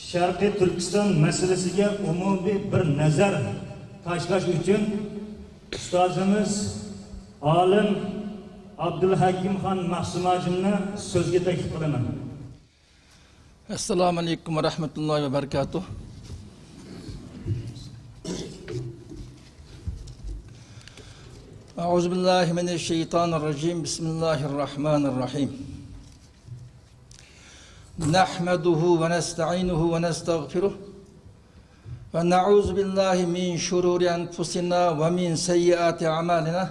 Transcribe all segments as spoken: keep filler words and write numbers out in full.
شەرقىي تۈركىستان مەسىلىسىگە ئومۇمىي بىر نەزەر تاشلاش ئۈچۈن ئۇستازىمىز، ئالىم ئابدۇلھەكىمخان مەخسۇم ھاجىمنى سۆزگە تەكلىپ قىلىمەن. ئەسسالامۇ ئەلەيكۇم ۋە رەھمەتۇللاھى ۋە بەرىكاتۇھ. أعوذ بالله من الشيطان الرجيم. بسم الله الرحمن الرحيم. نحمده ونستعينه ونستغفره، ونعوذ بالله من شرور أنفسنا ومن سيئات أعمالنا.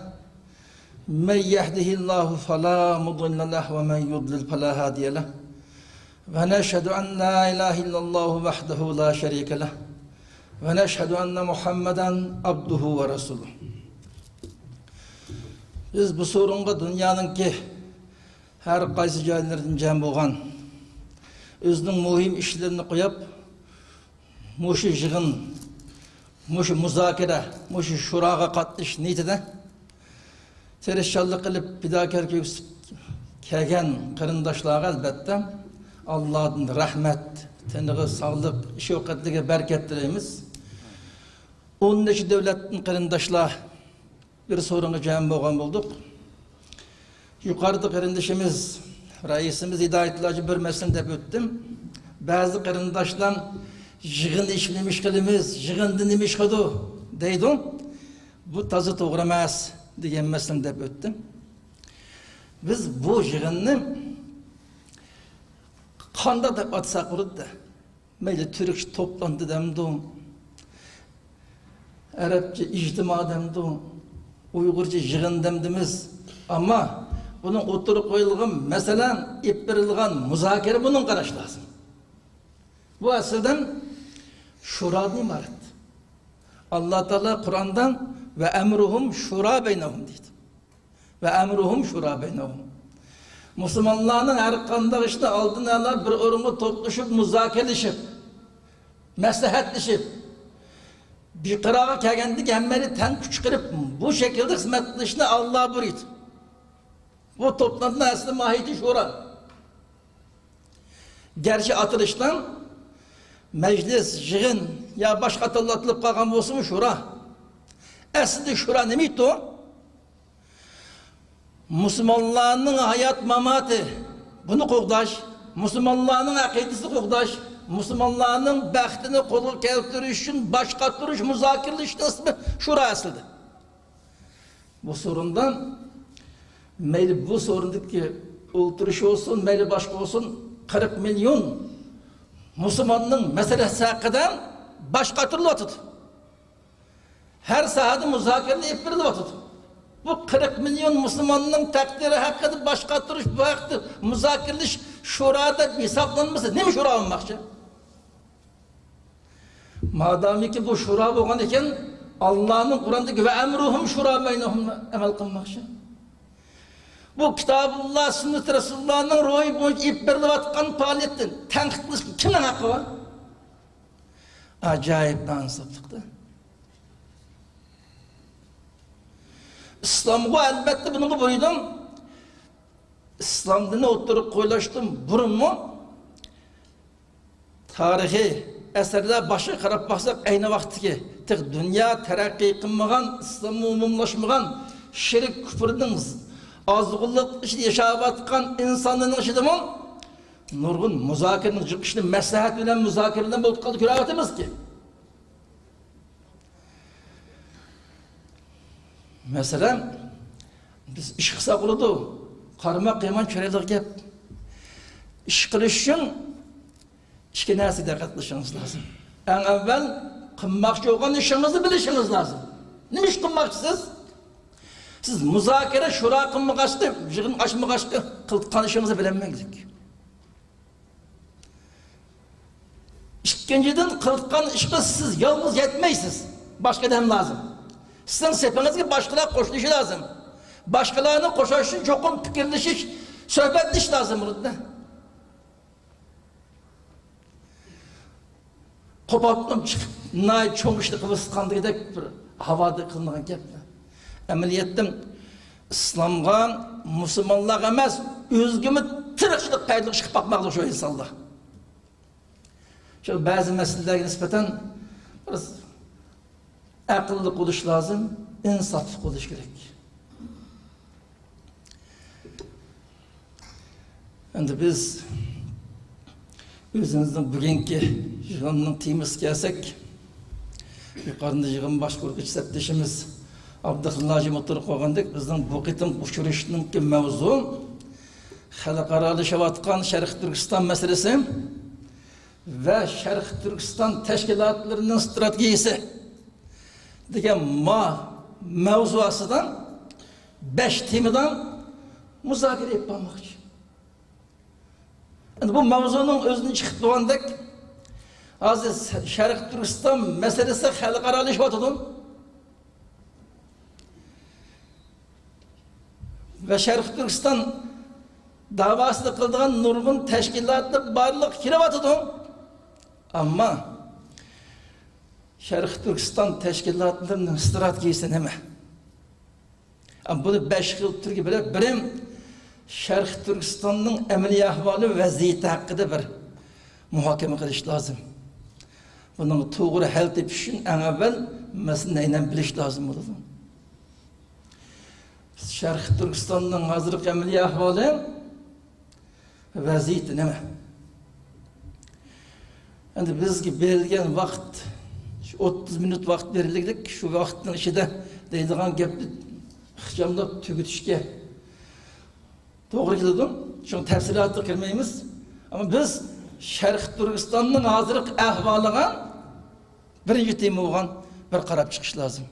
من يهده الله فلا مضل له، ومن يضلل فلا هادي له. ونشهد أن لا إله إلا الله وحده لا شريك له، ونشهد أن محمدا عبده ورسوله. بىز بۇ سورۇنغا دۇنيانىڭكى ھەر قايسى جايلىرىدىن جەم بولغان، ئۆزىنىڭ مۇھىم ئىشلىرىنى قويۇپ، مۇشۇ يىغىن، مۇشۇ مۇزاكىرە، مۇشۇ شۇراغا قاتنىشىش نىيىتىدە تىرىشچانلىق قىلىپ، پىداكارلىق كۆرسىتىپ كەلگەن قېرىنداشلارغا ئەلۋەتتە ئاللادىن رەھمەت، تېنىغا ساغلىق، ئىش ئوقەتلىرىگە بەرىكەت تىلەيمىز. ئون نەچچە دۆلەتتىن قېرىنداشلار بىر سورۇنغا جەم بولغان بولدۇق. يۇقىرىدا قېرىندىشىمىز، رەئىسىمىز ھىدايەتۇللا ھاجى بىر مەسىلىنى دەپ ئۆتتى. بەزى قېرىنداشلار يىغىن ئىچىدە نېمە ئىش قىلىمىز، يىغىندا نېمە ئىش قىلىدۇ دەيدۇ. بۇ تازا توغرا ئەمەس دېگەن مەسىلىنى دەپ ئۆتتى. بىز بۇ يىغىننى قانداق دەپ ئاتىساق بولىدۇ؟ مەيلى تۈركچە توپلاندى دەمدۇ، ئەرەبچە ئىجتىما دەمدۇ، ئۇيغۇرچە يىغىن دەمدىمىز. ئەمما بۇنىڭ ئوتتۇرىغا قويۇلغان مەسىلە، ئېلىپ بېرىلغان مۇزاكىرە بۇنىڭ قاراش لازىم. بۇ ئەسلىدە شۇرادىن ئىبارەت. ئاللا تائالا قۇرئاندا «ۋە ئەمرۇھۇم شۇرا بەينەھۇم» دەيدۇ. «ۋە ئەمرۇھۇم شۇرا بەينەھۇم». مۇسۇلمانلارنىڭ ھەر قانداق ئىشنى ئالدىن ئالا بىر ئورۇنغا توپلىشىپ، مۇزاكىرىلىشىپ، مەسلىھەتلىشىپ، بىر قارارغا كەلگەندىن كېيىن ھەممەيلەن تەڭ كۈچ چىقىرىپ، بۇ شەكىلدە خىزمەت قىلىشنى ئاللا بۇيرۇيدۇ. بۇ توپلامنىڭ ئەسلى ماھىيىتى شورا. گەرچە ئاتىلىشتا مەجلىس، يىغىن يا باشقا ئاتالغۇ ئاتىلىپ قالغان بولسىمۇ، شورا. ئەسلىدە شورا نېمە ئىدى؟ مۇسۇلمانلارنىڭ ھايات ماماتى، بۇنى قوغداش، مۇسۇلمانلارنىڭ ئەقىدىسىنى قوغداش، مۇسۇلمانلارنىڭ بەختىنى قولغا كەلتۈرۈش ئۈچۈن باش قاتۇرۇش، مۇزاكىرىلىشىش ئىسمى شورا ئەسلىدە. بۇ سورۇندا، مەيلى بۇ سورۇندىكى ئولتۇرۇش بولسۇن، مەيلى باشقا بولسۇن، قىرىق مىليون مۇسۇلماننىڭ مەسىلىسى ھەققىدە باش قاتۇرۇلۇۋاتىدۇ. ھەر ساھەدە مۇزاكىرىلەر ئېلىپ بېرىلىۋاتىدۇ. بۇ قىرىق مىليون مۇسۇلماننىڭ تەقدىرى ھەققىدە باش قاتۇرۇش، بۇ ھەقتە مۇزاكىرىلىشىش شورا دەپ ھېسابلانمىسا، نېمە شورا بولماقچى؟ مادامىكى بۇ شورا بولغان ئىكەن، ئاللانىڭ قۇرئاندىكى «ۋە ئەمرۇھۇم شۇرا بەينەھۇم» ئەمەل قىلماقچى. بۇ كىتابۇللا، سۈننىتى رەسۇلۇللانىڭ روھى بويىچە ئېلىپ بېرىلىۋاتقان پائالىيەتتىن تەنقىد قىلىشقا كىمنىڭ ھەققى بار؟ ئاجايىپ نائىنساپلىقتا. ئىسلامغا ئەلۋەتتە بۇنىڭغا بۇيرۇدۇم. ئىسلام دىنى ئوتتۇرىغا قويۇلۇشتىن بۇرۇنمۇ تارىخىي ئەسەرلەر باشقا قاراپ باقساق، ئەينى ۋاقىتتىكى تېخى دۇنيا تەرەققىي قىلمىغان، ئىسلاممۇ ئومۇملاشمىغان، شىرك كۇفرنىڭ ئازغۇنلۇق ئىچىدە ياشاۋاتقان ئىنسانلارنىڭ ئىچىدىمۇ نۇرغۇن مۇزاكىرىنىڭ جىق ئىشىنى مەسلىھەت بىلەن مۇزاكىرە بىلەن بولۇپ قالدى، كۆرۈۋاتىمىزكى. مەسىلەن، بىز ئىش قىلساق بولىدۇ، قارىماق يامان چىرايلىق گەپ. ئىش قىلىش ئۈچۈن ئىككى نەرسىگە دىققەت قىلىشىڭىز لازىم. ئەڭ ئەۋۋەل، قىلماقچى بولغان ئىشىڭىزنى بىلىشىڭىز لازىم. نېمە ئىش قىلماقچىسىز؟ سىز مۇزاكىرە، شورا قىلمىغاچقا، يىغىن ئاچمىغاچقا، قىلىۋاتقان ئىشىڭىزنى بىلەلمەيدىكەن. ئىككىنچىدىن، قىلىۋاتقان ئىشقا سىز يالغۇز يەتمەيسىز. باشقا ئادەم لازىم. سىزنىڭ سېپىڭىزگە باشقىلار قوشۇلۇشى لازىم. باشقىلارنى قوشۇش ئۈچۈن چوقۇم پىكىرلىشىش، سۆھبەتلىشىش لازىم بولىدۇ. قوپاپ چىقىپ، ناھايىتى چوڭ ئىشنى قىلىۋاتقاندەك بىر ھاۋادا قىلىنغان گەپلەر. ئەمەلىيەتتە ئىسلامغا، مۇسۇلمانلارغا ئەمەس، ئۆزىگىمۇ تېرىقچىلىق پەيدىلىك ئىش قىلىپ باقماقلىق شۇ ئىنسانلار. شۇ بەزى مەسىلىلەرگە نىسبەتەن بىر ئەقىللىق بولۇش لازىم، ئىنساپلىق بولۇش كېرەك. ئەمدى بىز ئۆزىمىزنىڭ بۈگۈنكى يىغىننىڭ تېمىسىغا كەلسەك، يۇقىرىدا يىغىن باشقۇرغۇچى سەپدىشىمىز ئابدۇخېلىل ھاجىم ئوتتۇرىغا قويغاندەك، بىزنىڭ بۇ قېتىمقى ئۇچرىشىشنىڭكى مەۋزۇ خەلقئارالىشىۋاتقان شەرقىي تۈركىستان مەسىلىسى ۋە شەرقىي تۈركىستان تەشكىلاتلىرىنىڭ ئىستراتېگىيىسى دېگەن ما-، مەۋزۇ ئاستىدا بەش تېمىدا مۇزاكىرە ئېلىپ بارماقچى. ئەمدى بۇ ماۋزۇنىڭ ئۆزىدىن چىقىپ تۇرغاندەك، ھازىر شەرقىي تۈركىستان مەسىلىسى خەلقئارالىشىۋاتىدۇ. ۋە شەرقىي تۈركىستان داۋاسىنى قىلىدىغان نۇرغۇن تەشكىلاتلار بارلىققا كېلىۋاتىدۇ. ئەمما شەرقىي تۈركىستان تەشكىلاتلىرىنىڭ ئىستراتېگىيىسى نېمە؟ بۇنى بەش خىل تۈرگە بۆلۈپ، بىرىم، شەرقىي تۈركىستاننىڭ ئەمەلىي ئەھۋالى، ۋەزىيىتى ھەققىدە بىر مۇھاكىمە قىلىش لازىم. بۇنىڭغا توغرا ھەل تېپىش ئۈچۈن ئەڭ ئەۋۋەل مەسىلىنى ئەينەن بىلىش لازىم بولىدۇ. شەرقىي تۈركىستاننىڭ ھازىرقى ئەمەلىي ئەھۋالى، ۋەزىيىتى نېمە؟ ئەمدى بىزگە بېرىلگەن ۋاقىت، شۇ ئوتتۇز مىنۇت ۋاقىت بېرىلگەنلىك، شۇ ۋاقىتنىڭ ئىچىدە دەيدىغان گەپنى ئىخچاملاپ تۈگىتىشكە توغرا كېلىدۇ. شۇڭا تەپسىلاتىغا كىرمەيمىز. ئەمما بىز شەرقىي تۈركىستاننىڭ ھازىرقى ئەھۋالىغا بىرىنچى تېما بولغان بىر قاراپ چىقىش لازىم.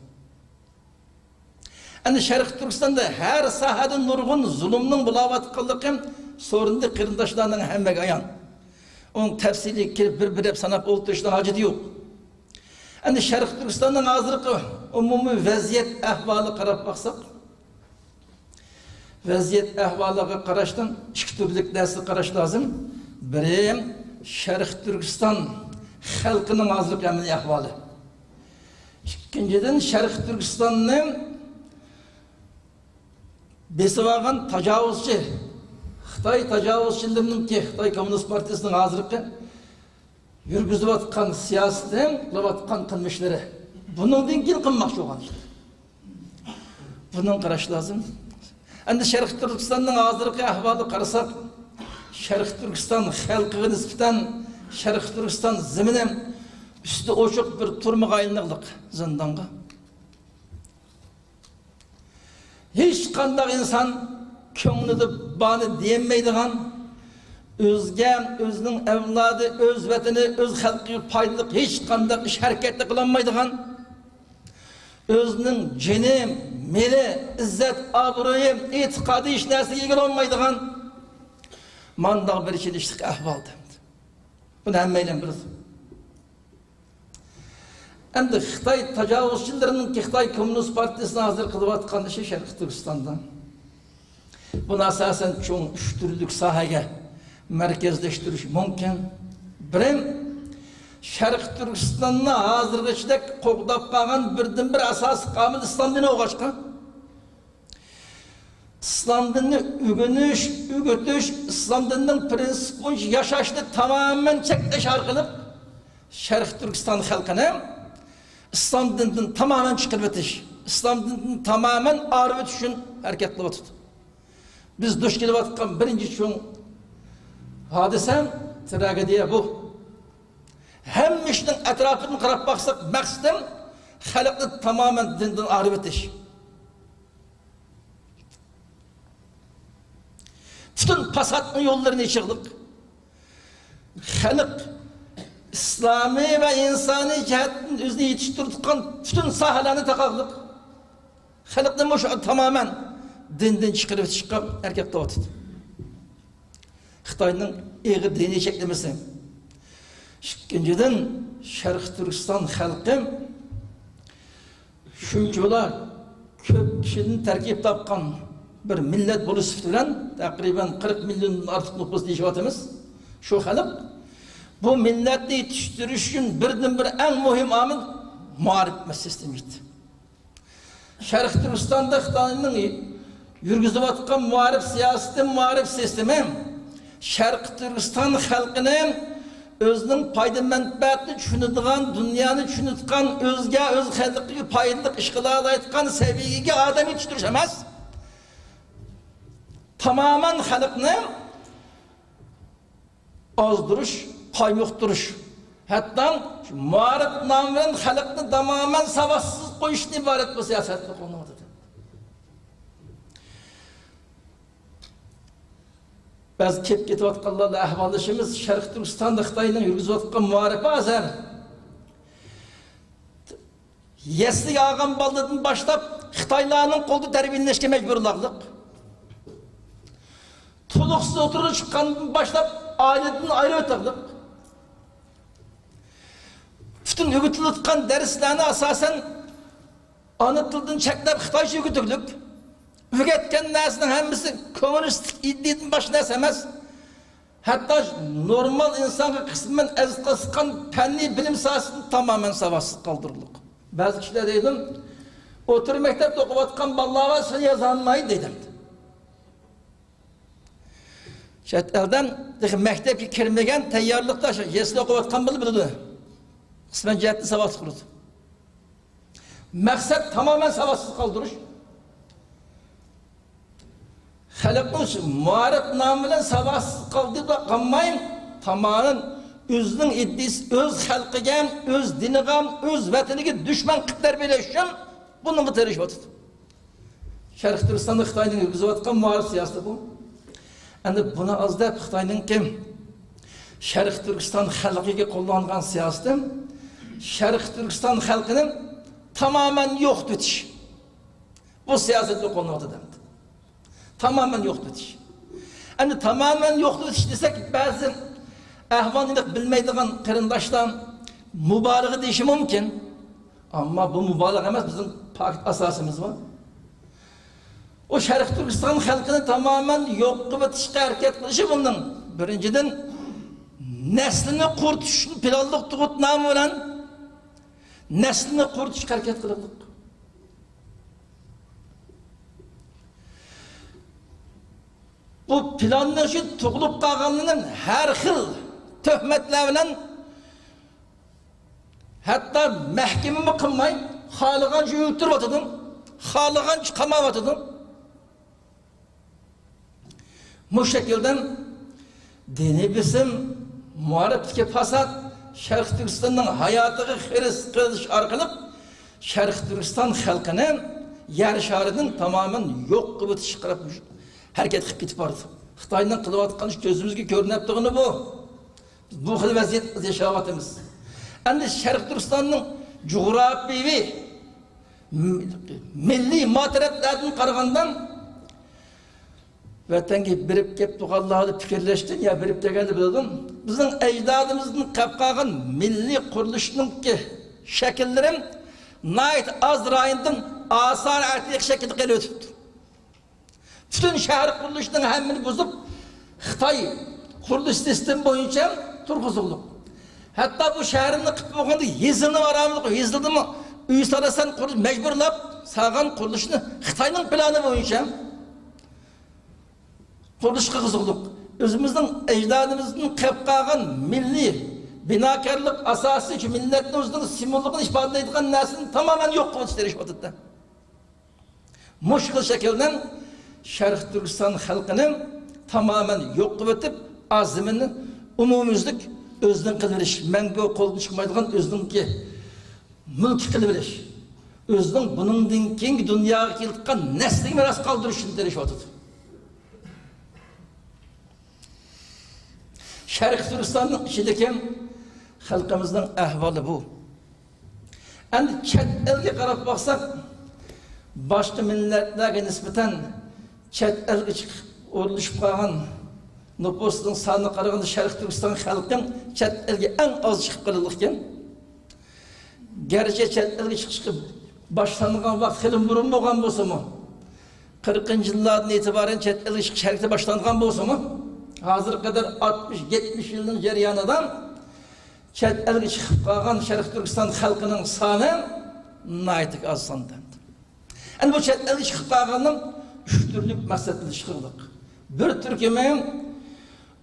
ئەنە شەرقىي تۈركىستاندا ھەر ساھەدە نۇرغۇن زۇلۇمنىڭ بولاۋاتقانلىقى سورۇندى، قېرىنداشلارنىڭ ھەممىگە ئايان. ئۇنىڭ تەپسىلىي كىرىپ بىر-بىرلەپ ساناپ ئولتۇرۇشنىڭ ھاجىتى يوق. ئەنە شەرقىي تۈركىستاننىڭ ھازىرقى ئومۇمىي ۋەزىيەت ئەھۋالىغا قاراپ باقساق، ۋەزىيەت ئەھۋالىغا قاراشتىن ئىككى تۈرلۈك نەرسىگە قاراش لازىم. بىرى، شەرقىي تۈركىستان خەلقىنىڭ ھازىرقى ئەمەلىي ئەھۋالى. ئىككىنچىدىن، شەرقىي تۈركىستاننى بېسىۋالغان تاجاۋۇزچى، خىتاي تاجاۋۇزچىلىرىنىڭكى، خىتاي كوممۇنىست پارتىيىسىنىڭ ھازىرقى يۈرگۈزۈۋاتقان سىياسىتى، قىلىۋاتقان قىلمىشلىرى، بۇنىڭدىن كېيىن قىلماقچى بولغان. بۇنىڭغا قاراش لازىم. ئەمدى شەرقىي تۈركىستاننىڭ ھازىرقى ئەھۋالىغا قارىساق، شەرقىي تۈركىستان خەلقىگە نىسبەتەن شەرقىي تۈركىستان زېمىنى ئۈستى ئوچۇق بىر تۈرمىگە ئايلىنىقلىق، زىندانغا. ھېچقانداق ئىنسان كۆڭلىدە بارنى دېيەلمەيدىغان، ئۆزىگە، ئۆزىنىڭ ئەۋلادى، ئۆز ۋەتىنى، ئۆز خەلقىگە پايدىلىق ھېچقانداق ئىش ھەرىكەتنى قىلالمايدىغان، ئۆزىنىڭ جېنى، مېلى، ئىززەت، ئابرۇيى، ئېتىقادى ھېچ نەرسىگە ئىگە بولالمايدىغان مانداق بىر چېلىشلىق ئەھۋالدا. بۇنى ھەممەيلەن بىلىدۇ. ئەمدى خىتاي تاجاۋۇزچىلىرىنىڭكى، خىتاي كوممۇنىست پارتىيىسىنىڭ ھازىر قىلىۋاتقان ئىشى شەرقىي تۈركىستاندا. بۇنى ئاساسەن چوڭ ئۈچ تۈرلۈك ساھەگە مەركەزلەشتۈرۈش مۇمكىن. بىرىم، شەرقىي تۈركىستاننى ھازىرغىچىدەك قوغداپ قالغان بىردىنبىر ئاساسىي ئامىل ئىسلام دىنى بولغاچقا، ئىسلام دىنىنى ئۆگىنىش، ئۆگىتىش، ئىسلام دىنىنىڭ پىرىنسىپى بويىچە ياشاشنى تامامەن چەكلەش ئارقىلىق شەرقىي تۈركىستان خەلقىنى ئىسلام دىنىدىن تامامەن چىقىرىۋېتىش، ئىسلام دىنىدىن تامامەن ئايرىۋېتىش ئۈچۈن ھەرىكەت قىلىۋاتىدۇ. بىز دۇچ كېلىۋاتقان بىرىنچى چوڭ ھادىسە، تراگېدىيە بۇ. ھەممە ئىشنىڭ ئەتراپىدىن قاراپ باقساق، مەقسىتىم خەلقنى تامامەن دىندىن ئايرىۋېتىش. پۈتۈن پاساتنىڭ يوللىرىنى ئېچىقلىق. خەلق ئىسلامىي ۋە ئىنسانىي جەھەتتىن ئۆزىنى يېتىشتۈرۈۋاتقان پۈتۈن ساھەلەرنى تاقاقلىق. خەلقنى مۇشۇ تامامەن دىندىن چىقىرىۋېتىشقا ھەرىكەت قىلىۋاتىدۇ. خىتاينىڭ ئېغىر دىنىي چەكلىمىسى. ئىككىنچىدىن، شەرقىي تۈركىستان خەلقى شۇنچىۋالا كۆپ كىشىدىن تەركىب تاپقان بىر مىللەت بولۇش سۈپىتى بىلەن، تەقرىبەن قىرىق مىليوندىن ئارتۇق نوپۇس دېيىشىۋاتىمىز. شۇ خەلق، بۇ مىللەتنى يېتىشتۈرۈش ئۈچۈن بىردىنبىر ئەڭ مۇھىم ئامىل مائارىپ سىستېمىسى. شەرقىي تۈركىستاندا خىتاينىڭ يۈرگۈزۈۋاتقان مائارىپ سىياسىتى، مائارىپ سىستېمى شەرقىي تۈركىستان خەلقىنى ئۆزىنىڭ پايدا مەنپەئەتىنى چۈشىنىدىغان، دۇنيانى چۈشىنىدىغان، ئۆزىگە، ئۆز خەلقىگە پايدىلىق ئىش قىلالايدىغان سەۋىيەگە ئادەم يېتىشتۈرۈش ئەمەس. تامامەن خەلقنى ئازدۇرۇش، قايمۇقتۇرۇش، ھەتتا شۇ مائارىپ نامى بىلەن خەلقنى تامامەن ساۋاتسىز قويۇشتىن ئىبارەت بۇ سىياسەتنى قوللىنىۋاتىدۇ. بەزى كېلىپ كېتىۋاتقانلاردا ئەھۋالدىشىمىز شەرقىي تۈركىستاندا خىتاينىڭ يۈرگۈزۈۋاتقان مائارىپى ھازىر يەسلىگە ئالغان بالىدىن باشلاپ خىتايلارنىڭ قولىدا تەربىيەلىنىشكە مەجبۇرلۇق. تولۇقسىز ئوتتۇرىغا چىققاندىن باشلاپ ئائىلىدىن ئايرىۋېتىلدۇق. پۈتۈن ئۆگىتىلىۋاتقان دەرسلەرنى ئاساسەن ئانا تىلدىن چەتلەپ خىتايچە ئۆگىتىلدۇق. ئۆگەتكەن نەرسىنىڭ ھەممىسى كوممۇنىستىك ئىدىيىدىن باشقا نەرسە ئەمەس. ھەتتا نورمال ئىنسانغا قىسمەن ئەزىز قىلىدىغان پەننىي بىلىم ساھەسىنى تامامەن ساۋاتسىز قالدۇردۇق. بەزى كىشىلەر دەيدۇ، ئوتتۇرا مەكتەپتە ئوقۇۋاتقان بالىلار بار، سىلى يازالمايدۇ دەيدۇ. چەت ئەلدە تېخى مەكتەپكە كىرمىگەن، تەييارلىقتا شۇ يەسلى ئوقۇۋاتقان بالا بىلىدۇ. قىسمەن جەھەتتىن ساۋاتلىق بولىدۇ. مەقسەت تامامەن ساۋاتسىز قالدۇرۇش. خەلقنى شۇ مائارىپ نامى بىلەن ساۋاتسىز قالدۇرۇپ قالماي، تامامەن ئۆزىنىڭ ئىدىيىسى، ئۆز خەلقىگە، ئۆز دىنىغا، ئۆز ۋەتىنىگە دۈشمەن قىلىپ تەربىيەلەش ئۈچۈن بۇنىڭغا تىرىشىۋاتىدۇ. شەرقىي تۈركىستاندا خىتاينىڭ يۈرگۈزۈۋاتقان مائارىپ سىياسىتى بۇ. ئەمدى بۇنى ئاز دەپ خىتاينىڭكى شەرقىي تۈركىستان خەلقىگە قوللانغان سىياسىتى شەرقىي تۈركىستان خەلقىنى تامامەن يوقىتىۋېتىش. بۇ سىياسەتنى قوللىنىۋاتىدۇ ئەمدى. تامامەن يوقىتىۋېتىش. ئەمدى تامامەن يوقىتىۋېتىش دېسەك، بەزى ئەھۋالنى ئېنىق بىلمەيدىغان قېرىنداشلار مۇبالىغە دېيىشى مۇمكىن. ئەمما بۇ مۇبالىغە ئەمەس، بىزنىڭ پاكىت ئاساسىمىز بار. ئۇ شەرقىي تۈركىستان خەلقىنى تامامەن يوق قىلىۋېتىشقا ھەرىكەت قىلىشى بۇنىڭ، بىرىنچىدىن، نەسلىنى قۇرۇتۇشنى پىلانلىق تۇغۇت نامى بىلەن نەسلىنى قۇرۇتۇشقا ھەرىكەت قىلىقلىق. بۇ پىلاننىڭ شۇ تۇغۇلۇپ قالغانلىرىنى ھەر خىل تۆھمەتلەر بىلەن ھەتتا مەھكىمىمۇ قىلماي، خالىغانچە ئۆلتۈرۈۋاتىدۇ، خالىغانچە قاماۋاتىدۇ. مۇشۇ شەكىلدىن دىنىي بېسىم، مائارىپتىكى پاسات، شەرقىي تۈركىستاننىڭ ھاياتىغا خىرىس قىلىش ئارقىلىق شەرقىي تۈركىستان خەلقىنى يەر شارىدىن تامامەن يوق قىلىۋېتىشكە قاراپ ھەرىكەت قىلىپ كېتىپ بارىدۇ. خىتاينىڭ قىلىۋاتقان ئىش كۆزىمىزگە كۆرۈنۈپ تۇرغىنى بۇ. بىز بۇ خىل ۋەزىيەتتە ياشاۋاتىمىز. ئەمدى شەرقىي تۈركىستاننىڭ جۇغراپىيىۋى، م-، مىللىي ماتەرەپلەردىن قارىغاندا، ۋەتەنگە بېرىپ كەپ تۇرغانلاردا پىكىرلەشتىن يا بېرىپ كەلگەندە بىلدىم، بىزنىڭ ئەجدادىمىزدىن قېلىپ قالغان مىللىي قۇرۇلۇشنىڭكى شەكىللىرى ناھايىتى ئاز رايوندىن ئاسارە ئەتىقە شەكلىدە قېلىۋېتىپتۇ. پۈتۈن شەھەر قۇرۇلۇشىنىڭ ھەممىنى بۇزۇپ، خىتاي قۇرۇلۇش سىستېما بويىچە تۇرغۇزۇلدۇق. ھەتتا بۇ شەھەرنى قىلىپ بولغاندا يېزىنى ئاراملىق، يېزىدىمۇ ئۆي سالىسەن قۇرۇش مەجبۇرلاپ سالغان قۇرۇلۇشنى خىتاينىڭ پىلانى بويىچە قۇرۇلۇش قىلغۇزۇلدۇق. ئۆزىمىزنىڭ ئەجدادىمىزدىن قېلىپ قالغان مىللىي بىناكارلىق ئاساسى شۇ مىللەتنىڭ ئۆزىنىڭ سىمۋوللۇقىنى ئىپادىلەيدىغان نەرسىنى تامامەن يوق قىلىۋېتىش تىرىشىۋاتىدۇ. مۇشۇ خىل شەكىلدىن شەرقىي تۈركىستان خەلقىنى تامامەن يوق قىلىۋېتىپ، ئاز زېمىننى ئومۇميۈزلۈك ئۆزىنىڭ قىلىۋېلىش، مەڭگۈ قولدىن چىقمايدىغان ئۆزىنىڭكى مۈلكى قىلىۋېلىش، ئۆزىنىڭ بۇنىڭدىن كېيىنكى دۇنياغا كېلىدىغان نەسلىگە مىراس قالدۇرۇش ئۈچۈن تىرىشىۋاتىدۇ. شەرقىي تۈركىستاننىڭ ئىچىدىكى خەلقىمىزنىڭ ئەھۋالى بۇ. ئەمدى چەت ئەلگە قاراپ باقساق، باشقا مىللەتلەرگە نىسبەتەن چەت ئەلگە چىقىپ ئورۇنلىشىپ قالغان نوپۇسنىڭ سانىغا قارىغاندا، شەرقىي تۈركىستان خەلقى چەت ئەلگە ئەڭ ئاز چىقىپ قېلىدىكەن. گەرچە چەت ئەلگە چىقىشقا باشلانغان ۋاقىت خېلى بۇرۇن بولغان بولسىمۇ، قىرىقىنچى يىللاردىن ئېتىبارەن چەت ئەلگە چىقىش ھەرىكىتى باشلانغان بولسىمۇ، ھازىرغا قەدەر ئاتمىش، يەتمىش يىلنىڭ جەريانىدا چەت ئەلگە چىقىپ قالغان شەرقىي تۈركىستان خەلقىنىڭ سانى ناھايىتى ئاز ساندا. ئەنە بۇ چەت ئەلگە چىقىپ قالغاننىڭ ئۈچ تۈرلۈك مەقسەت بىلەن چىقىرلىق. بىر تۈركۈمى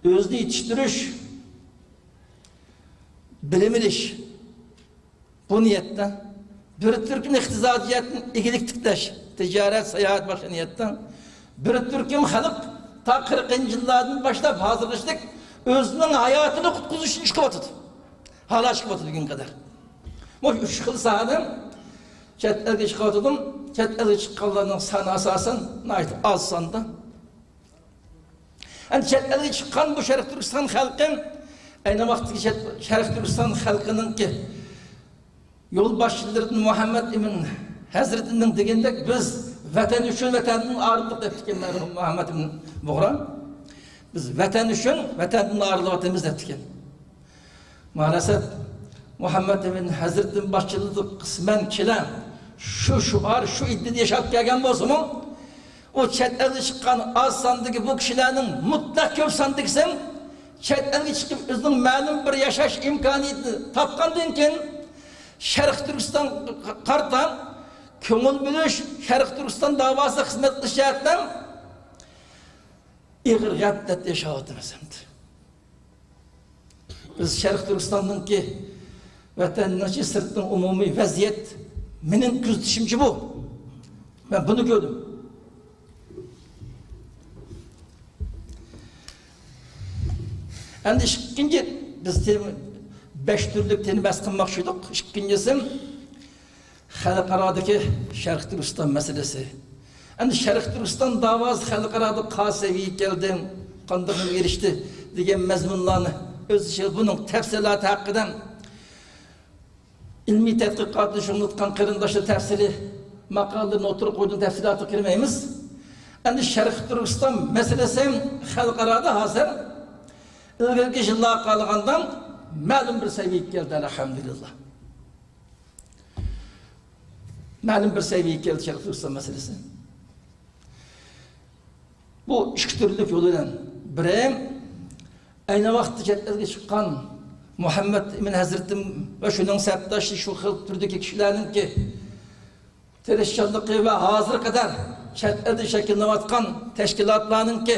ئۆزىنى يېتىشتۈرۈش، بىلىم ئېلىش، بۇ نىيەتتە، بىر تۈركۈم ئىقتىسادىي جەھەتتىن ئىگىلىك تىكلەش، تىجارەت، ساياھەت باشقا نىيەتتە، بىر تۈركۈم خەلق تا قىرىقىنچى يىللاردىن باشلاپ ھازىرغىچىلىك ئۆزىنىڭ ھاياتىنى قۇتقۇزۇش ئۈچۈن چىقىۋاتىدۇ. ھالاك چىقىۋاتىدۇ بۈگۈنگە قەدەر. مۇشۇ ئۈچ خىل ساھەدە چەت ئەلگە چىقىۋاتىدۇ. چەت ئەلگە چىققانلارنىڭ سانى ئاساسەن ناھايىتى ئاز ساندا. ئەمدى چەت ئەلگە چىققان بۇ شەرقىي تۈركىستان خەلقى، ئەينى ۋاقىتتىكى شەرق-، شەرقىي تۈركىستان خەلقىنىڭكى يولباشچىلىرىدىن مۇھەممەد ئىمىن ھەزرىتىنىڭ دېگەندەك، بىز ۋەتەن ئۈچۈن ۋەتەندىن ئايرىلدۇق دەپتىكەن مەرھۇم مۇھەممەد ئىمىن بۇغرا. بىز ۋەتەن ئۈچۈن ۋەتەندىن ئايرىلىۋاتىمىز دەپتىكەن. مائەلەسەپ، مۇھەممەد ئىمىن ھەزرىتىنىڭ باشچىلىقىدا قىسمەن كىشىلەر شۇ شوئار، شۇ ئىدىيىدە ياشاپ كەلگەن بولسىمۇ، ئۇ چەت ئەلگە چىققان ئاز ساندىكى بۇ كىشىلەرنىڭ مۇتلەق كۆپ ساندىكىسى چەت ئەلگە چىقىپ، ئۆزىنىڭ مەلۇم بىر ياشاش ئىمكانىيىتىنى تاپقاندىن كېيىن، شەرقىي تۈركىستانغا قارىتا كۆڭۈل بۆلۈش، شەرقىي تۈركىستان داۋاسىغا خىزمەت قىلىش جەھەتتە ئېغىر غەپلەتتە ياشاۋاتىمىز ئەمدى. بىز شەرقىي تۈركىستاننىڭكى ۋەتەننىڭ ئىچى، سىرتىنىڭ ئومۇمىي ۋەزىيەت، مېنىڭ كۆزىتىشىمچە بۇ. مەن بۇنى كۆردۈم. ئەمدى ئىككىنچى، بىز تېما، بەش تۈرلۈك تېما بەھس قىلماقچى ئىدۇق. ئىككىنچىسى، خەلقئارادىكى شەرقىي تۈركىستان مەسىلىسى. ئەمدى شەرقىي تۈركىستان داۋاسى خەلقئارادا قايسى سەۋىيەگە كەلدى، قانداق ئېرىشتى دېگەن مەزمۇنلارنى ئۆز ئىچىگە، بۇنىڭ تەپسىلاتى ھەققىدە ئىلمىي تەتقىقاتنى شۇغۇللىنىۋاتقان قېرىنداشلار تەپسىلىي ماقالىلىرىنى ئوتتۇرىغا قويدۇم، تەپسىلاتىغا كىرمەيمىز. ئەمدى شەرقىي تۈركىستان مەسىلىسى خەلقئارادا ھازىر ئىلگىرىكى يىللارغا قارىغاندا مەلۇم بىر سەۋىيەگە كەلدى، ئەلھەمدۇلىللا. مەلۇم بىر سەۋىيەگە كەلدى شەرقىي تۈركىستان مەسىلىسى. بۇ ئىككى تۈرلۈك يول بىلەن. بىرى، ئەينى ۋاقىتتا چەت ئەلگە چىققان مۇھەممەد ئىمىن ھەزرىتىم ۋە شۇنىڭ سەپداشى، شۇ خىل تۈردىكى كىشىلەرنىڭكى تىرىشچانلىقى ۋە ھازىرغا قەدەر چەت ئەلدە شەكىللىنىۋاتقان تەشكىلاتلارنىڭكى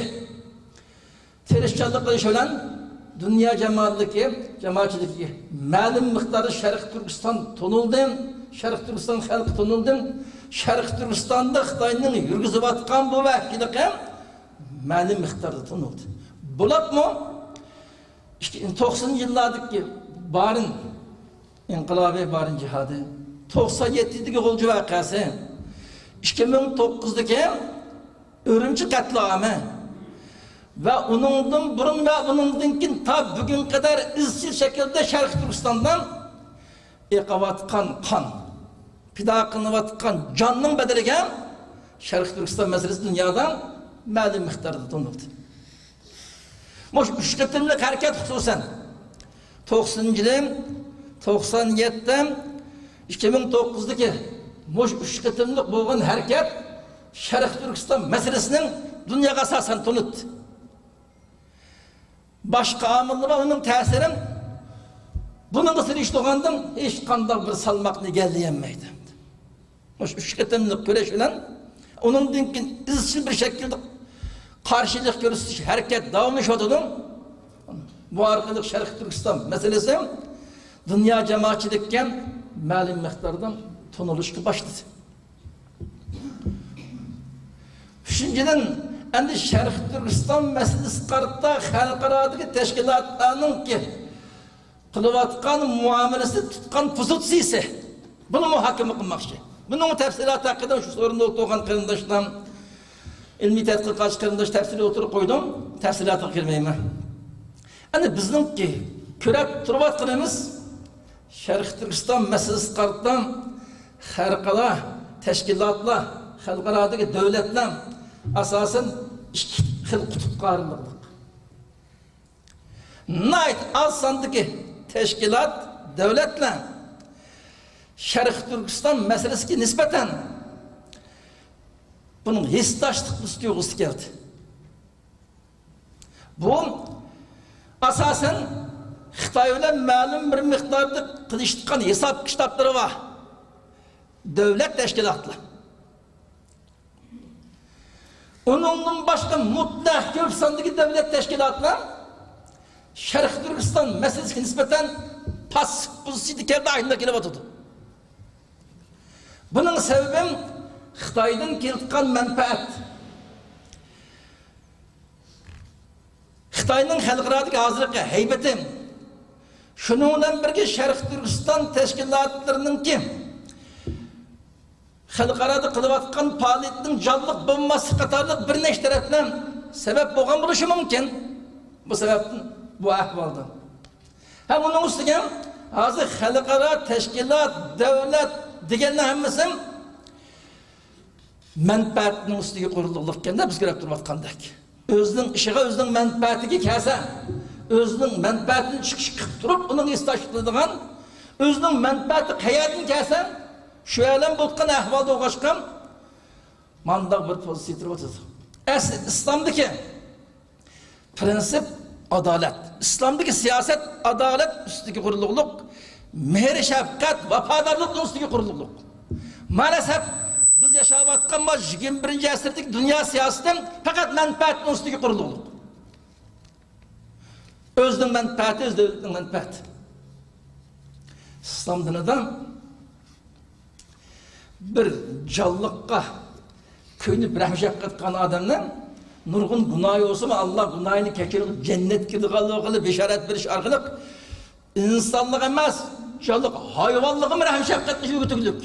تىرىشچانلىق قىلىش بىلەن دۇنيا جامائەتلىكى، جامائەتچىلىكىگە مەلۇم مىقداردا شەرقىي تۈركىستان تونۇلدى، شەرقىي تۈركىستان خەلقى تونۇلدى، شەرقىي تۈركىستاندا خىتاينىڭ يۈرگۈزۈۋاتقان بۇ ۋەھشىيلىقى مەلۇم مىقداردا تونۇلدى. بولۇپمۇ ئىككى، توقسىنىنچى يىللاردىكى بارىن ئىنقىلابى، بارىن جىھادى، توقسان يەتتىدىكى غۇلجا ۋەقەسى، ئىككى مىڭ توققۇزدىكى ئۈرۈمچى قەتلىئامى ۋە ئۇنىڭدىن بۇرۇن ۋە ئۇنىڭدىن كېيىن تا بۈگۈنگە قەدەر ئىزچىل شەكىلدە شەرقىي تۈركىستاندا ئېقىۋاتقان قان، پىدا قىلىنىۋاتقان جاننىڭ بەدىلىگە شەرقىي تۈركىستان مەسىلىسى دۇنيادا مەلۇم مىقداردا تونۇلدى. مۇشۇ ئۈچ قېتىملىق ھەرىكەت خۇسۇسەن، توقسىنىنچى يىلى، توقسان يەتتە، ئىككى مىڭ توققۇزدىكى مۇشۇ ئۈچ قېتىملىق بولغان ھەرىكەت شەرقىي تۈركىستان مەسىلىسىنىڭ دۇنياغا ئاساسەن تونۇتتى. باشقا ئامىللار بار، ئۇنىڭ تەسىرى بۇنىڭغا سېلىشتۇرغاندا ھېچقانداق بىر سالماقنى ئىگىلىيەلمەيدۇ. مۇشۇ ئۈچ قېتىملىق كۈرەش بىلەن ئۇنىڭدىن كېيىن ئىزچىل بىر شەكىلدە قارشىلىق كۆرسىتىش ھەرىكەت داۋاملىشىۋاتىدۇ. بۇ ئارقىلىق شەرقىي تۈركىستان مەسىلىسى دۇنيا جامائەتچىلىككە مەلۇم مىقداردا تونۇلۇشقا باشلىدى. ئۈچىنچىدىن، ئەمدى شەرقىي تۈركىستان مەسىلىسىگە قارىتا خەلقئارادىكى تەشكىلاتلارنىڭكى قىلىۋاتقان مۇئامىلىسى، تۇتقان پوزىتسىيىسى، بۇنى مۇھاكىمە قىلماقچى. بۇنىڭ تەپسىلاتى ھەققىدە شۇ سورۇندا ئولتۇرغان قېرىنداشلار، ئىلمىي تەتقىقاتچى قېرىنداش تەپسىلىي ئوتتۇرىغا قويدۇم، تەپسىلاتىغا كىرمەيمەن. ئەنە بىزنىڭكى كۆرۈپ تۇرۇۋاتقىنىمىز، شەرقىي تۈركىستان مەسىلىسىگە قارىتا خەلقئارا تەشكىلاتلار، خەلقئارادىكى دۆلەتلەر ئاساسەن ئىككى خىل قۇتۇپقا ئايرىلغانلىق. ناھايىتى ئاز ساندىكى تەشكىلات، دۆلەتلەر شەرقىي تۈركىستان مەسىلىسىگە نىسبەتەن بۇنىڭ ھېسداشلىق تۇيغۇسى كەلدى. بۇ، ئاساسەن، خىتاي بىلەن مەلۇم بىر مىقداردا قىلىشىدىغان ھېساب كىتابلىرى بار دۆلەت، تەشكىلاتلار. ئۇنىڭدىن باشقا مۇتلەق كۆپ ساندىكى دۆلەت، تەشكىلاتلار شەرقىي تۈركىستان مەسىلىسىگە نىسبەتەن پاسسىپ پوزىتسىيىدە كەلدى، ئايلىنىپ كېلىۋاتىدۇ. بۇنىڭ سەۋەبى خىتايدىن كېلىۋاتقان مەنپەئەت. خىتاينىڭ خەلقئارادىكى ھازىرقى ھەيۋىتى، شۇنىڭ بىلەن بىرگە شەرقىي تۈركىستان تەشكىلاتلىرىنىڭكى خەلقئارادا قىلىۋاتقان پائالىيىتىنىڭ جانلىق بولماسلىقى قاتارلىق بىر نەچچە تەرەپلەر سەۋەب بولغان بولۇشى مۇمكىن. بۇ سەۋەبتىن بۇ ئەھۋالدا. ھەم ئۇنىڭ ئۈستىگە ھازىر خەلقئارا تەشكىلات، دۆلەت دېگەننىڭ ھەممىسى مەنپەئەتنىڭ ئۈستىگە قۇرۇلغانلىقكەندە، بىز كۆرۈپ تۇرۇۋاتقاندەك. ئۆزىنىڭ ئىشىغا، ئۆزىنىڭ مەنپەئەتىگە كەلسە، ئۆزىنىڭ مەنپەئەتىنى چىقىش قىلىپ تۇرۇپ، ئۇنىڭ ھېسداشلىق قىلىدىغان، ئۆزىنىڭ مەنپەئەتى قەيەردىن كەلسە، شۇ ئالەم بولغان ئەھۋالدا بولغاچقا، مانداق بىر پوزىتسىيە تۇرۇۋاتىدۇ. ئەسلى ئىسلامدىكى پرىنسىپ ئادالەت. ئىسلامدىكى سىياسەت ئادالەت ئۈستىگە قۇرۇلغۇلۇق، مېھىر-شەپقەت، ۋاپادارلىقنىڭ ئۈستىگە قۇرۇلغۇلۇق. مائەلەسەپ، بىز ياشاۋاتقان بۇ يىگىرمە بىرىنچى ئەسىردىكى دۇنيا سىياسىتى پەقەت مەنپەئەتنىڭ ئۈستىگە قۇرۇلغۇلۇق. ئۆزىنىڭ مەنپەئەتى، ئۆز دۆلىتىنىڭ مەنپەئەتى. ئىسلام دىنىدا بىر جانلىققا كۆيۈنۈپ رەھىم شەپقەت قىلغان ئادەمنىڭ نۇرغۇن گۇناھى بولسىمۇ، ئاللا گۇناھىنى كەچۈرۈپ، جەننەتكە كىرىدىغانلىقىنى بېشارەت بېرىش ئارقىلىق ئىنسانلىق ئەمەس، جانلىق ھايۋانلىقىمۇ رەھىم شەپقەت قىلىشى ئۆگىتىلگۈلۈك.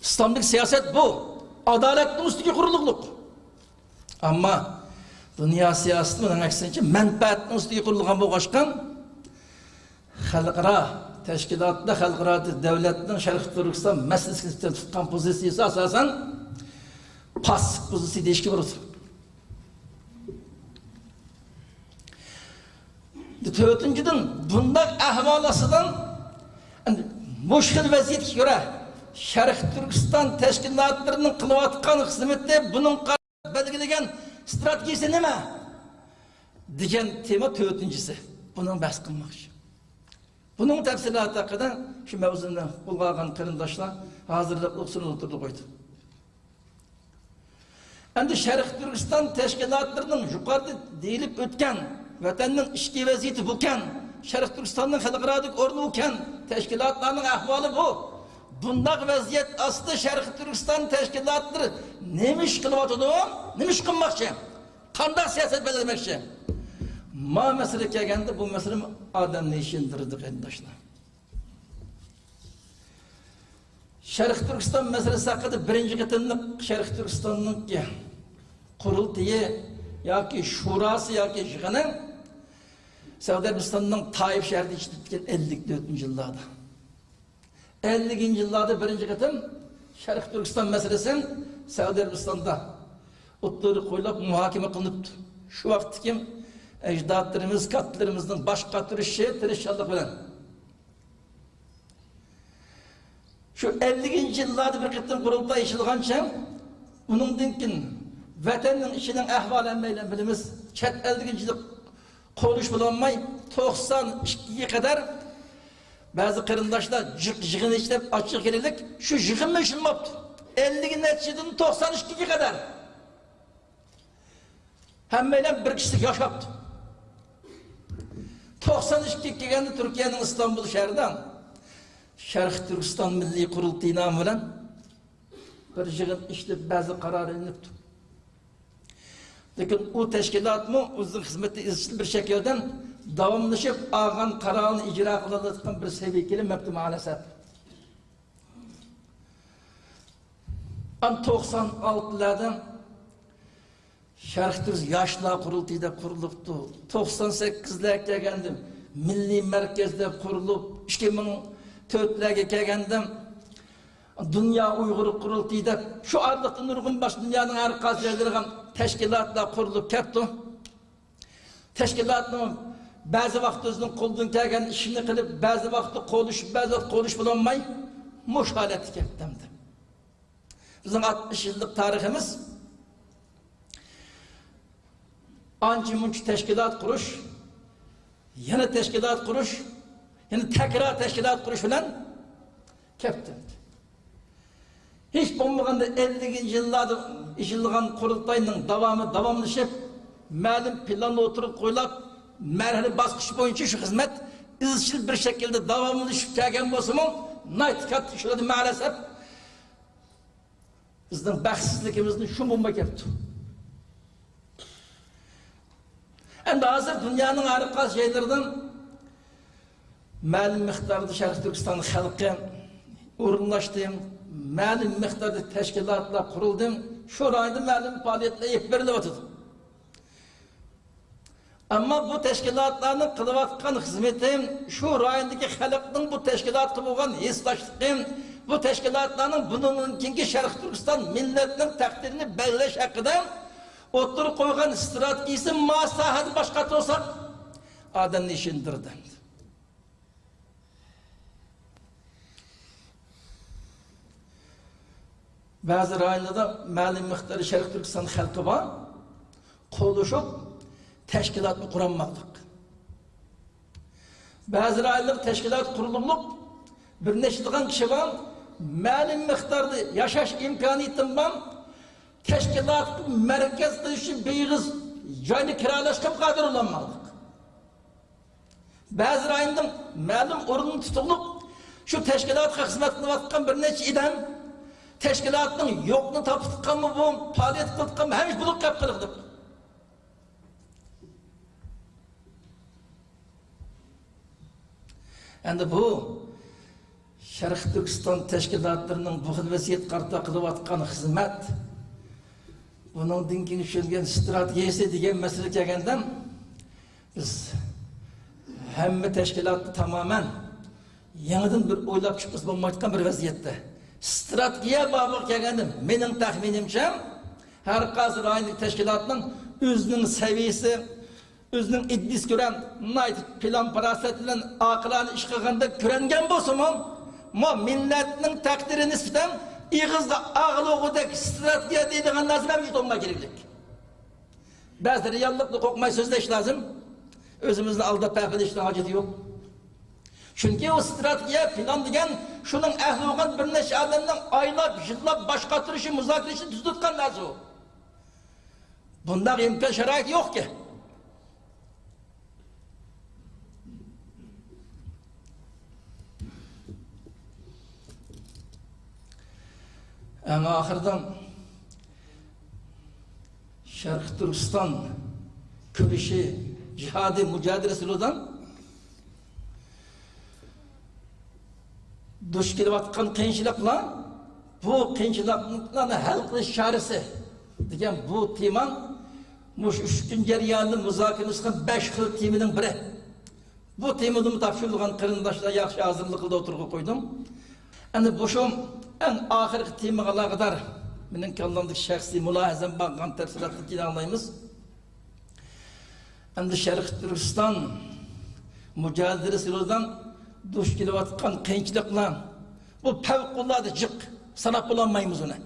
ئىسلامدىكى سىياسەت بۇ. ئادالەتنىڭ ئۈستىگە قۇرۇلغۇلۇق. ئەمما دۇنيا سىياسىتى بۇنىڭ ئەكسىنچە مەنپەئەتنىڭ ئۈستىگە قۇرۇلغان بولغاچقا، خەلقئارا تەشكىلاتتا، خەلقئارا دۆلەتنىڭ شەرقىي تۈركىستان مەسىلىسىگە نىسبەتەن تۇتقان پوزىتسىيىسى ئاساسەن پاسسىپ پوزىتسىيە دېيىشكە بولىدۇ. تۆتىنچىدىن، بۇنداق ئەھۋال ئاستىدا، ئەمدى مۇشۇ خىل ۋەزىيەتكە كۆرە، شەرقىي تۈركىستان تەشكىلاتلىرىنىڭ قىلىۋاتقان خىزمىتى، بۇنىڭ بەلگىلىگەن ئىستراتېگىيىسى نېمە؟ دېگەن تېما تۆتىنچىسى. بۇنىڭ بەھس قىلماقچى. بۇنىڭ تەپسىلاتى ھەققىدە شۇ مەۋزۇنى قولغا ئالغان قېرىنداشلار ھازىرلىق ئوقۇسۇن، ئوتتۇرىدا قويدۇم. ئەمدى شەرقىي تۈركىستان تەشكىلاتلىرىنىڭ يۇقىرىدا دېيىلىپ ئۆتكەن، ۋەتەننىڭ ئىچكى ۋەزىيىتى بۇكەن، شەرقىي تۈركىستاننىڭ خەلقئارادىكى ئورنى بۇكەن، تەشكىلاتلارنىڭ ئەھۋالى بۇ. بۇنداق ۋەزىيەت ئاستىدا شەرقىي تۈركىستان تەشكىلاتلىرى نېمە ئىش قىلىۋاتىدۇ؟ نېمە ئىش قىلماقچى؟ قانداق سىياسەت بەلگىلىمەكچى؟ ما مەسىلە كەلگەندە، بۇ مەسىلە ئادەمنى ئىشەندۈرىدۇ، قېرىنداشلار. شەرقىي تۈركىستان مەسىلىسى ھەققىدە بىرىنچى قېتىملىق شەرقىي تۈركىستاننىڭكى قۇرۇلتىيى ياكى شۇراسى ياكى يىغىنى سەئۇدى ئەرەبىستاننىڭ تائىف شەھىرىدە ئېچىلىپ ئۆتكەن ئەللىك تۆتىنچى يىللاردا. ئەللىكىنچى يىللاردا بىرىنچى قېتىم شەرقىي تۈركىستان مەسىلىسى سەئۇدى ئەرەبىستاندا ئوتتۇرىغا قويۇلۇپ، مۇھاكىمە قىلىنىپتۇ. شۇ ۋاقىتتىكى ئەجدادلىرىمىز، كاتتىلىرىمىزنىڭ باش قاتۇرۇشى، تىرىشچانلىق بىلەن. شۇ ئەللىكىنچى يىللاردا بىر قېتىم قۇرۇلتاي ئېچىلغانچە، ئۇنىڭدىن كېيىن ۋەتەننىڭ ئىچىنىڭ ئەھۋالى ھەممەيلەن بىلىمىز. چەت ئەلدىكىنچىلىك قولۇش بولالماي، توقسان ئىككىگە قەدەر بەزى قېرىنداشلار جىق-، يىغىن ئىچىدە ئاچچىق كېلىلىك، شۇ يىغىنمۇ ئېچىلماپتۇ. ئەللىك نەچچىدىن توقسان ئىككىگە قەدەر. ھەممەيلەن بىر كىشىلىك ياشاپتۇ. توقسان ئىككىگە كەلگەندە تۈركىيەنىڭ ئىستانبۇل شەھىرىدە شەرقىي تۈركىستان مىللىي قۇرۇلتىيى نامى بىلەن بىر يىغىن ئېچىلىپ، بەزى قارار ئېلىنىپتۇ. لېكىن ئۇ تەشكىلاتمۇ ئۆزىنىڭ خىزمىتى ئىزچىل بىر شەكىلدە داۋاملىشىپ، ئالغان قارارىنى ئىجرا قىلالمايدىغان بىر سەۋىيەگە كېلىپ مەپتۇ مائەلەسەپ. ئان توقسان ئالتىلاردا شەرقىي تۈرك ياشلار قۇرۇلتىيى دەپ قۇرۇلۇپتۇ. توقسان سەككىزلەرگە كەلگەندە مىللىي مەركەز دەپ قۇرۇلۇپ، ئىككى مىڭ تۆتلەرگە كەلگەندە دۇنيا ئۇيغۇر قۇرۇلتىيى دەپ، شۇ ئارىلىقتا نۇرغۇن باشقا دۇنيانىڭ ھەر قايسى جايلىرىغا تەشكىلاتلار قۇرۇلۇپ كەپتۇ. تەشكىلاتنىڭ بەزى ۋاقىت ئۆزىنىڭ قولىدىن كەلگەن ئىشىنى قىلىپ، بەزى ۋاقىتتا قولىشىپ، بەزى ۋاقىت قولىشىپ بولالماي، مۇشۇ ھالەتكە كەپتۇ ئەمدى. بىزنىڭ ئاتمىش يىللىق تارىخىمىز ئانچە-مۇنچە تەشكىلات قۇرۇش، يەنە تەشكىلات قۇرۇش، يەنە تەكرار تەشكىلات قۇرۇش بىلەن كەپتۇ. ھېچ بولمىغاندا ئەللىكىنچى يىللاردا ئېچىلغان قۇرۇلتاينىڭ داۋامى داۋاملىشىپ، مەلۇم پىلان ئوتتۇرىغا قويۇلۇپ، مەرھىلە باسقۇچ بويىچە شۇ خىزمەت ئىزچىل بىر شەكىلدە داۋاملىشىپ كەلگەن بولسىمۇ، ناھايىتى كاتتا ئۇچرىدى مەلەسەپ. بىزنىڭ بەختسىزلىكىمىزنى شۇ بولماي كەپتۇ. ئەمدى ھازىر دۇنيانىڭ ھەر قايسى جايلىرىدىن مەلۇم مىقداردا شەرقىي تۈركىستان خەلقى ئورۇنلاشتى، مەلۇم مىقداردا تەشكىلاتلار قۇرۇلدى، شۇ رايوندا مەلۇم پائالىيەتلەر ئېلىپ بېرىلىۋاتىدۇ. ئەمما بۇ تەشكىلاتلارنىڭ قىلىۋاتقان خىزمىتى، شۇ رايوندىكى خەلقنىڭ بۇ تەشكىلاتقا بولغان ھېسداشلىقى، بۇ تەشكىلاتلارنىڭ بۇنىڭدىن كېيىنكى شەرقىي تۈركىستان مىللەتنىڭ تەقدىرىنى بەلگىلەش ھەققىدە ئوتتۇرىغا قويغان ئىستراتېگىيىسى ما ساھەدە باش قاتۇرساق، ئادەمنى ئىشىندۈرىدۇ. بەزى رايونلاردا مەلۇم مىقداردا شەرقىي تۈركىستان خەلقى بار، قوللىشىپ تەشكىلاتنى قۇرالمىدۇق. بەزى رايونلاردا تەشكىلات قۇرۇلۇپلۇق، بىر نەچچىلىغان كىشى بار، مەلۇم مىقداردا ياشاش ئىمكانىيىتىم بار، تەشكىلاتقا مەركەز قىلىش ئۈچۈن بىر ئېغىز جاينى كىرالاشقا قادىر بولالمىدۇق. بەزى رايوندا مەلۇم ئورۇننى تۇتۇقلۇق، شۇ تەشكىلاتقا خىزمەت قىلىۋاتقان بىر نەچچە ئادەم تەشكىلاتنىڭ يوقىنى تاپىدىغانمۇ، بۇ پائالىيەت قىلىدىغانمۇ، ھەمىشە بولۇپ قېلىپ قالىدۇ. ئەمدى بۇ شەرقىي تۈركىستان تەشكىلاتلىرىنىڭ بۇ خىل ۋەزىيەتكە قارىتا قىلىۋاتقان خىزمەت، بۇنىڭدىن كېيىن چۈشۈرگەن ئىستراتېگىيەسى دېگەن مەسىلىگە كەلگەندە، بىز ھەممە تەشكىلاتنى تامامەن يېڭىدىن بىر ئويلاپ چىقمىسا بولمايدىغان بىر ۋەزىيەتتە. ئىستراتېگىيە بابىغا كەلگەندە، مېنىڭ تەخمىنىمچە، ھەر قايسى رايوندىكى تەشكىلاتنىڭ ئۆزىنىڭ سەۋىيىسى، ئۆزىنىڭ ئىدىيىسى كۆرە ناھايىتى پىلان پاراسەت بىلەن ئاقىلانە ئىش قىلغاندەك كۆرۈنگەن بولسىمۇ، مۇ مىللەتنىڭ تەقدىرى نىسبەتەن ئېغىزدا ئاغلىغۇدەك ئىستراتېگىيە دەيدىغان نەرسە مەۋجۇت بولماي كېرەكلىك. بەزىدە رېئاللىقنى قورقماي سۆزلەش لازىم. ئۆزىمىزنى ئالداپ پەخىرلىنىشنىڭ ھاجىتى يوق. چۈنكى ئۇ ئىستراتېگىيە، پىلان دېگەن شۇنىڭ ئەھلى بولغان بىر نەچچە ئادەمنىڭ ئايلاپ، يىللاپ باش قاتۇرۇشى، مۇزاكىرە ئىشىنى تۈزۈلۈۋاتقان نەرسە ئۇ. بۇنداق ئىمكان شارائىت يوقكەن. ئەڭ ئاخىرىدا شەرقىي تۈركىستان كۈرىشى، جىھادىي مۇجادىلىسى يولىدا دۇچ كېلىۋاتقان قىيىنچىلىقلار، بۇ قىيىنچىلىقلارنى ھەل قىلىش چارىسى دېگەن بۇ تېما مۇشۇ ئۈچ كۈن جەريانىدا مۇزاكىرىلىنىۋاتقان بەش خىل تېمىنىڭ بىرى. بۇ تېمىدىمۇ تاپشۇرۇلغان قېرىنداشلار ياخشى ھازىرلىق قىلدى، ئوتتۇرىغا قويدۇم. ئەمدى بۇ شۇ ئەڭ ئاخىرقى تېمىغا ئالاقىدار مېنىڭ كاللامدىكى شەخسىي مۇلاھىزەم بار، قالغان تەپسىلاتنى كېيىن ئاڭلايمىز. ئەمدى شەرقىي تۈركىستان مۇجادىلىسى يولىدا دۇچ كېلىۋاتقان قىيىنچىلىقلار، بۇ پەۋقۇلئاددە جىق، ساناپ بولالمايمىز ئۇنى.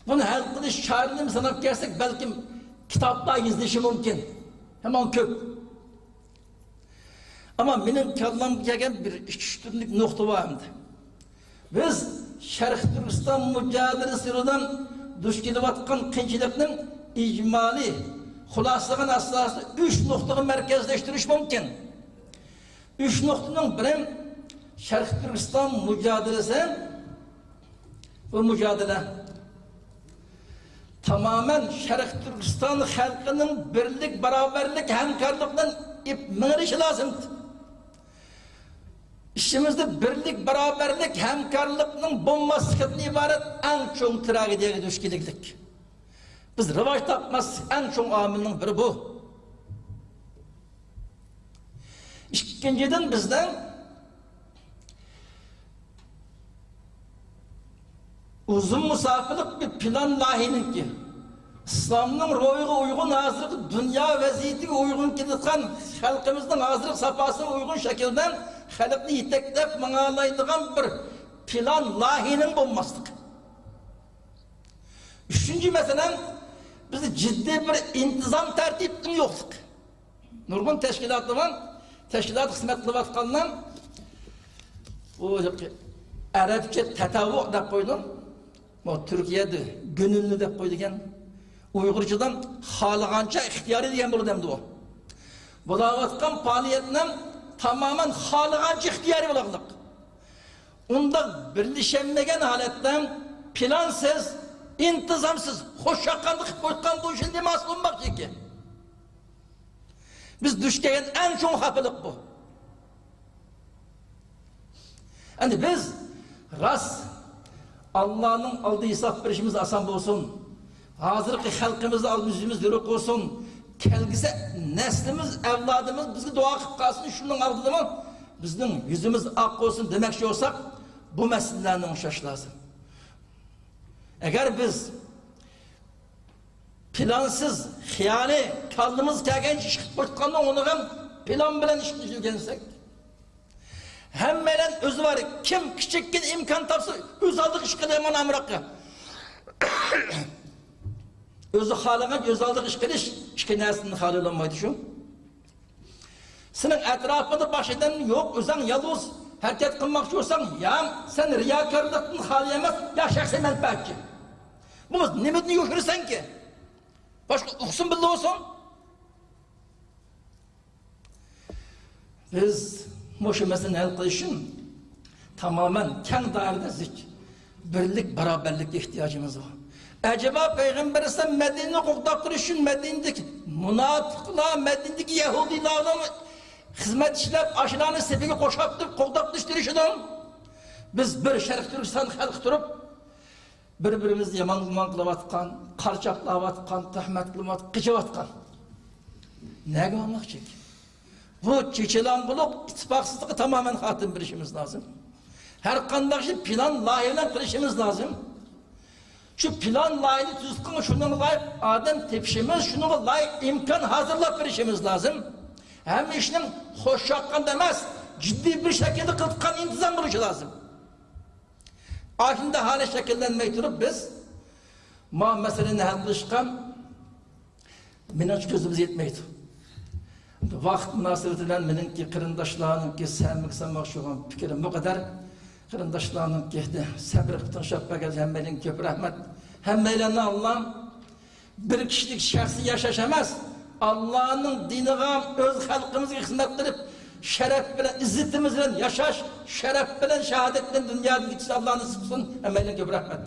بۇنى ھەل قىلىش چارىلىرىنى ساناپ كەلسەك، بەلكىم كىتابلار يېزىلىشى مۇمكىن. ھامان كۆپ. ئەمما مېنىڭ كاللامغا كەلگەن بىر ئىككى ئۈچ تۈرلۈك نۇقتا بار ئەمدى. بىز شەرقىي تۈركىستان مۇجادىلىسى يولىدا دۇچ كېلىۋاتقان قىيىنچىلىقنىڭ ئىجمالىي خۇلاسىلىغان ئاساسىدا ئۈچ نۇقتىغا مەركەزلەشتۈرۈش مۇمكىن. ئۈچ نۇقتىنىڭ بىرى، شەرقىي تۈركىستان مۇجادىلىسى، بۇ مۇجادىلە تامامەن شەرقىي تۈركىستان خەلقىنىڭ بىرلىك، باراۋەرلىك، ھەمكارلىقتىن ئېپ مېڭىلىشى لازىم. ئىچىمىزدە بىرلىك، باراۋەرلىك، ھەمكارلىقنىڭ بولماسلىقىدىن ئىبارەت ئەڭ چوڭ تراگېدىيەگە دۇچ كېلىكلىك. بىز راۋاج تاپماسلىق ئەڭ چوڭ ئامىلنىڭ بىرى بۇ. ئىككىنچىدىن، بىزدە ئۇزۇن مۇساپىلىق بىر پىلان لايىھىنىڭكى، ئىسلامنىڭ روھىغا ئۇيغۇن، ھازىرقى دۇنيا ۋەزىيىتىگە ئۇيغۇن كېلىدىغان، خەلقىمىزنىڭ ھازىرقى ساپاسىغا ئۇيغۇن شەكىلدە خەلقنى يېتەكلەپ ماڭالايدىغان بىر پىلان لايىھىنىڭ بولماسلىقى. ئۈچىنچى مەسىلە، بىزدە جىددىي بىر ئىنتىزام تەرتىپنىڭ يوقلۇقى. نۇرغۇن تەشكىلاتلار بار، تەشكىلات خىزمەت قىلىۋاتقانلار، بۇ ئەرەبچە تەتەۋۋۇ دەپ قويدۇم. بۇ تۈركىيەدە گۈنۈلنى دەپ قويىدىكەن. ئۇيغۇرچىدا خالىغانچە ئىختىيارىي دېگەن بولىدۇ ئەمدى ئۇ. بولاۋاتقان پائالىيەتنىڭ تامامەن خالىغانچە ئىختىيارىي بولغانلىق. ئۇنداق بىرلىشەلمىگەن ھالەتتە پىلانسىز، ئىنتىزامسىز، خۇشياققاندا قىلىپ قويغان بۇ ئىشنى نېمە ھاسىل بولماقچىكەن؟ بىز دۇچ كەلگەن ئەڭ چوڭ خاپىلىق بۇ. ئەمدى بىز راست ئاللانىڭ ئالدىدا ھېساب بېرىشىمىز ئاسان بولسۇن. ھازىرقى خەلقىمىزنىڭ ئالدىدا يۈزىمىز يورۇق بولسۇن. كەلگۈسى نەسلىمىز، ئەۋلادىمىز بىزگە دۇئا قىلىپ قالسۇن، شۇنىڭ ئالدىدىمۇ بىزنىڭ يۈزىمىز ئاق بولسۇن دېمەكچى بولساق، بۇ مەسىلىلەرنى ئوڭشاش لازىم. ئەگەر بىز پىلانسىز، خىيالىي، كاللىمىز كەلگەنچە ئىش قىلىپ قويۇۋاتقاندا، ئۇنى ھەم پىلان بىلەن ئىشقا ئۆگەنسەك، ھەممەيلەن ئۆزى بار، كىم كىچىككىنە ئىمكان تاپسا، ئۆز ئالدىغا ئىش قىلىدىغان ئامراققا. ئۆزى خالىغان ئۆز ئالدىغا ئىش قىلىش ئىككى نەرسىدىن خالىي بولمايدۇ شۇ. سېنىڭ ئەتراپىڭدا باشقا ئادەم يوق، ئۆزۈڭ يالغۇز ھەرىكەت قىلماقچى بولساڭ، يا سەن رىياكارلىقتىن خالىي ئەمەس، يا شەخسىي مەنپەئەتچى. بۇ نېمىدىن يوشۇرىسەنكى؟ باشقا ئۇقسۇن بىللە بولسۇن. بىز مۇشۇ مەسىلىنى ھەل قىلىش ئۈچۈن تامامەن كەڭ دائىرىدە زىچ بىرلىك، باراۋەرلىككە ئېھتىياجىمىز بار. ئەجەبا پەيغەمبەر ئەلەيھىسسالام مەدىنىنى قوغداپ تۇرۇش ئۈچۈن مەدىنىدىكى مۇناپىقلار، مەدىنىدىكى يەھۇدىيلارنىڭ خىزمەت ئىشلەپ، ئاشۇلارنى سېپىگە قوشاپ تۇرۇپ، قوغداپ تۇرۇش تىرىشىدۇ. بىز بىر شەرقىي تۈركىستان خەلقى تۇرۇپ، بىر-بىرىمىزنى يامان گۇمان قىلىۋاتقان، قارىچاقلاۋاتقان، تۆھمەت قىلىۋاتقان، قېچىۋاتقان. نەگە بارماقچى؟ بۇ چېچىلاڭغۇلۇق، ئىتتىپاقسىزلىققا تامامەن خاتىمە بېرىشىمىز لازىم. ھەر قانداق ئىشنى پىلان، لايىھە بىلەن قىلىشىمىز لازىم. شۇ پىلان، لايىھەنى تۈزۈپ قىلىپ، شۇنىڭغا لايىق ئادەم تېپىشىمىز، شۇنىڭغا لايىق ئىمكان ھازىرلاپ بېرىشىمىز لازىم. ھەممە ئىشنىڭ خۇشياققاندا ئەمەس، جىددىي بىر شەكىلدە قىلىدىغان ئىنتىزام بولۇشى لازىم. ئاشۇنداق ھالەت شەكىللەنمەي تۇرۇپ، بىز ما مەسىلىنى ھەل قىلىشقا مېنىڭچە كۆزىمىز يەتمەيدۇ. ۋاقىت مۇناسىۋىتى بىلەن مېنىڭكى قېرىنداشلارنىڭكى سەمىگە سالماقچى بولغان پىكرىم بۇ قەدەر. قېرىنداشلارنىڭكى سەبرى تىڭشاپ بەرگەن ھەممەيلەنگە كۆپ رەھمەت. ھەممەيلەننى ئاللا بىر كىشىلىك شەخسىي ياشاش ئەمەس، ئاللانىڭ دىنىغا، ئۆز خەلقىمىزگە خىزمەت قىلىپ، شەرەپ بىلەن، ئىززىتىمىز بىلەن ياشاش، شەرەپ بىلەن، شاھادەت بىلەن دۇنيادىن كېتىشنى ئاللا نېسىپ قىلسۇن. ھەممەيلەنگە كۆپ رەھمەت.